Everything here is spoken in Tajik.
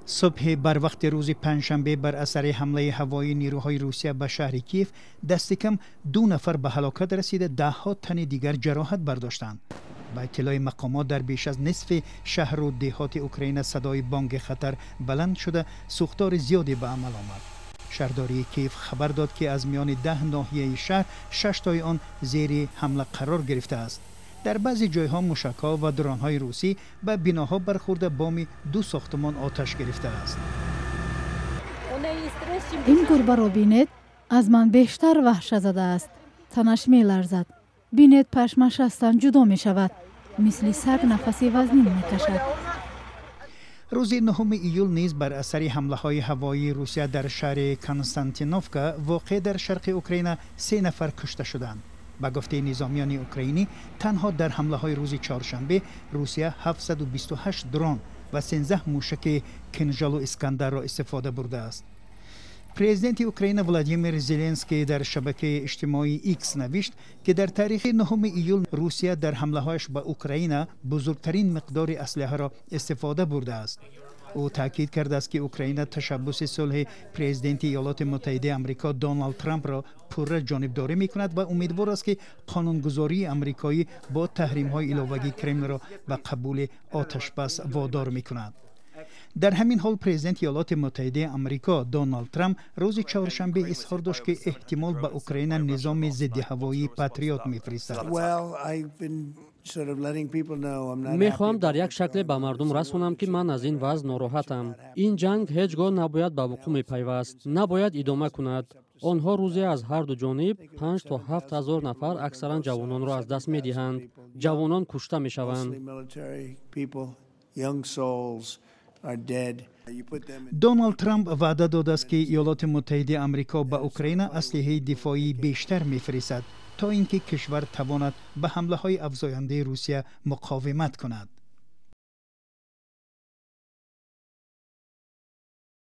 Субҳи барвақти рӯзи панҷшанбе бар асари ҳамлаи ҳавоии нерӯҳои Русия ба шаҳри Киев дасти кам 2 нафар ба ҳалокат расида, даҳҳо тани дигар ҷароҳат бардоштанд. Ба иттилои мақомот, дар беш аз нисфи шаҳру деҳоти Украина садои бонги хатар баланд шуда, сӯхтори зиёде ба амал омад. Шаҳрдории Киев хабар дод, ки аз миёни 10 ноҳияи шаҳр шаштои он зери ҳамла қарор гирифтааст. Дар баъзе ҷойҳо мушакҳо ва дронҳои русӣ ба биноҳо бархӯрда, боми ду сохтумон оташ гирифтааст. Ин гурбаро бинед, аз ман бештар ваҳшазада аст. Танаш меларзад, бинед, пашмаш аз тан ҷудо мешавад, мисли саг нафаси вазнин мекашад. Рӯзи 9 июл низ бар асари ҳамлаҳои ҳавоии Русия дар шаҳри Константиновка, воқеъ дар шарқи Украина, се нафар кушта шуданд. Ба гуфтаи низомиёни украинӣ, танҳо дар ҳамлаҳои рӯзи чоршанбе Русия 728 дрон ва 13 мушаки Кинжалу Искандарро истифода бурдааст. Президенти Украина Владимир Зеленский дар шабакаи иҷтимоии Икс навишт, ки дар таърихи 9 июл Русия дар ҳамлаҳояш ба Украина бузургтарин миқдори аслиҳаро истифода бурдааст. Ӯ таъкид кардааст, ки Украина ташаббуси сулҳи президенти Иёлоти Муттаҳидаи Амрико Доналд Трампро пурра ҷонибдорӣ мекунад ва умедвор аст, ки қонунгузории амрикоӣ бо таҳримҳои иловагӣ Кремлро ба қабули оташбас водор мекунад. Дар ҳамин ҳол, президенти Иёлоти Муттаҳидаи Амрико Доналд Трамп рӯзи чоршанбе изҳор дошт, ки эҳтимол ба Украина низоми зиддиҳавоии Патриот мефиристад. Мехоҳам дар як шакле ба мардум расонам, ки ман аз ин вазъ нороҳатам. Ин ҷанг ҳеҷ гоҳ набояд ба вуқӯъ мепайваст, набояд идома кунад. Онҳо рӯзе аз ҳарду ҷониб 5 то 7 ҳазор нафар, аксаран ҷавононро аз даст медиҳанд. Ҷавонон кушта мешаванд. Доналд Трамп ваъда додааст, ки Иёлоти Муттаҳидаи Амрико ба Украина аслиҳаи дифоии бештар мефиристад, то ин ки кишвар тавонад ба ҳамлаҳои афзояндаи Русия муқовимат кунад.